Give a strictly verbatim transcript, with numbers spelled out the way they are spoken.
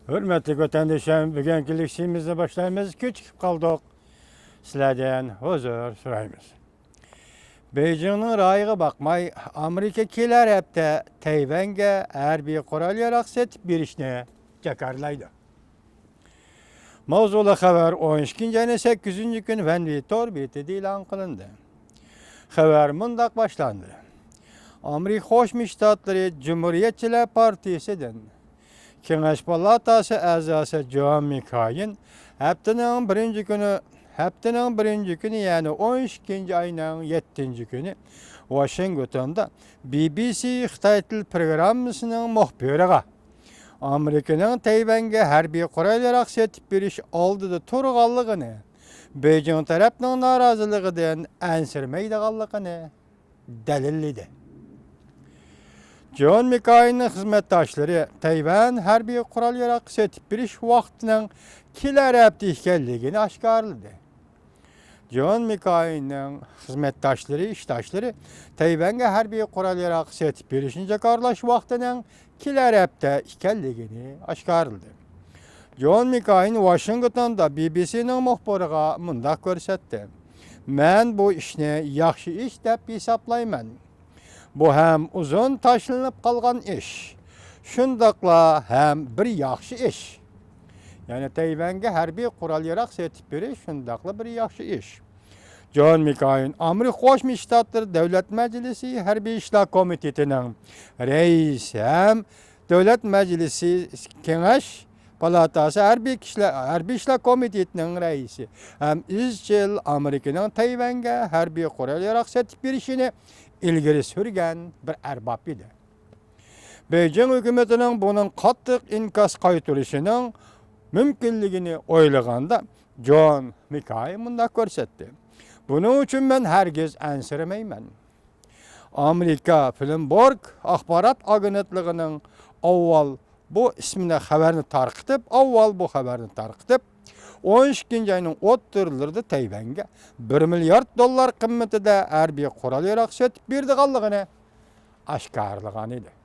ھۆرمەتلىك ۋەتەندىشىم، بۈگۈنكى لېكسىيىمىزنى باشلايمىز. كېچىكىپ قالدۇق. سىلەردىن ھۇزۇر سورايمىز. بېيجىڭنىڭ رايىغا باقماي، ئامېرىكا كېلەر ھەپتە تەيۋەنگە ھەربىي قورال-ياراغ سېتىپ بېرىشنى جاكارلايدۇ. ماۋزۇلۇق خەۋەر ئون ئىككىنچى ئاينىڭ سەككىزىنچى كۈنى ۋەنۋى تور بېتىدە ئېلان قىلىندى. خەۋەر مۇنداق باشلاندى. ئامېرىكا قوشما شتاتلىرى جۇمھۇرىيەتچىلەر پارتىيىسىدىن كېڭەش پالاتاسى ئەزاسى جون مىكايىن ھەپتىنىڭ بىرىنچى كۈنى، ھەپتىنىڭ بىرىنچى كۈنى، يەنى ئون ئىككىنچى ئاينىڭ يەتتىنچى كۈنى ۋاشىنگتوندا بى بى سى خىتاي تىل پروگراممىسىنىڭ مۇخبىرىغا ئامېرىكىنىڭ تەيۋەنگە ھەربىي قورال-ياراغ سېتىپ بېرىش ئالدىدا تۇرغانلىقىنى، بېيجىڭ تەرەپنىڭ نارازىلىقىدىن ئەنسىرىمەيدىغانلىقىنى دەلىللىدى. جون مىكايىننىڭ خىزمەتداشلىرى تەيۋەن ھەربىي قورال-ياراغ سېتىپ بېرىش ۋاقتىنىڭ كېلەر ھەپتە ئىكەنلىكىنى ئاشكارىلىدى. جون مىكايىننىڭ خىزمەتداشلىرى، ئىشداشلىرى تەيۋەنگە ھەربىي قورال-ياراغ سېتىپ بېرىشنى جاكارلاش ۋاقتىنىڭ كېلەر ھەپتە ئىكەنلىكىنى ئاشكارىلىدى. جون مىكايىن ۋاشىنگتوندا بى بى سىنىڭ مۇخبىرىغا مۇنداق كۆرسەتتى: «مەن بۇ ئىشنى ياخشى ئىش دەپ ھېسابلايمەن. بۇ ھەم ئۇزۇن تاشلىنىپ قالغان ئىش، شۇنداقلا ھەم بىر ياخشى ئىش.» يەنى تەيۋەنگە ھەربىي قورال-ياراغ سېتىپ بېرىش شۇنداقلا بىر ياخشى ئىش. جون مىكايىن ئامېرىكا قوشما شتاتلىرى دۆلەت مەجلىسى ھەربىي ئىشلار كومىتېتىنىڭ رەئىسى ھەم دۆلەت مەجلىسى كېڭەش پالاتاسى ھەربىي كىشىلەر، ھەربىي ئىشلار كومىتېتىنىڭ رەئىسى ھەم ئىزچىل ئامېرىكىنىڭ تەيۋەنگە ھەربىي قورال-ياراغ سېتىپ بېرىشىنى ئىلگىرى سۈرگەن بىر ئەرباب ئىدى. بېيجىڭ ھۆكۈمىتىنىڭ بۇنىڭ قاتتىق ئىنكاس قايتۇرۇشىنىڭ مۇمكىنلىكىنى ئويلىغاندا، جون مىكاي مۇنداق كۆرسەتتى: «بۇنىڭ ئۈچۈن مەن ھەرگىز ئەنسىرىمەيمەن. ئامېرىكا بلومبېرگ ئاخبارات ئاگېنتلىقىنىڭ ئاۋۋال بۇ ئىسمىنى خەۋەرنى تارقىتىپ، ئاۋۋال بۇ خەۋەرنى تارقىتىپ، ئون ئىككىنچى ئاينىڭ ئوتتۇرىلىرىدا تەيۋەنگە بىر مىليارد دوللار قىممىتىدە ھەربىي قورال-ياراغ سېتىپ بېرىدىغانلىقىنى ئاشكارىلىغان ئىدى.»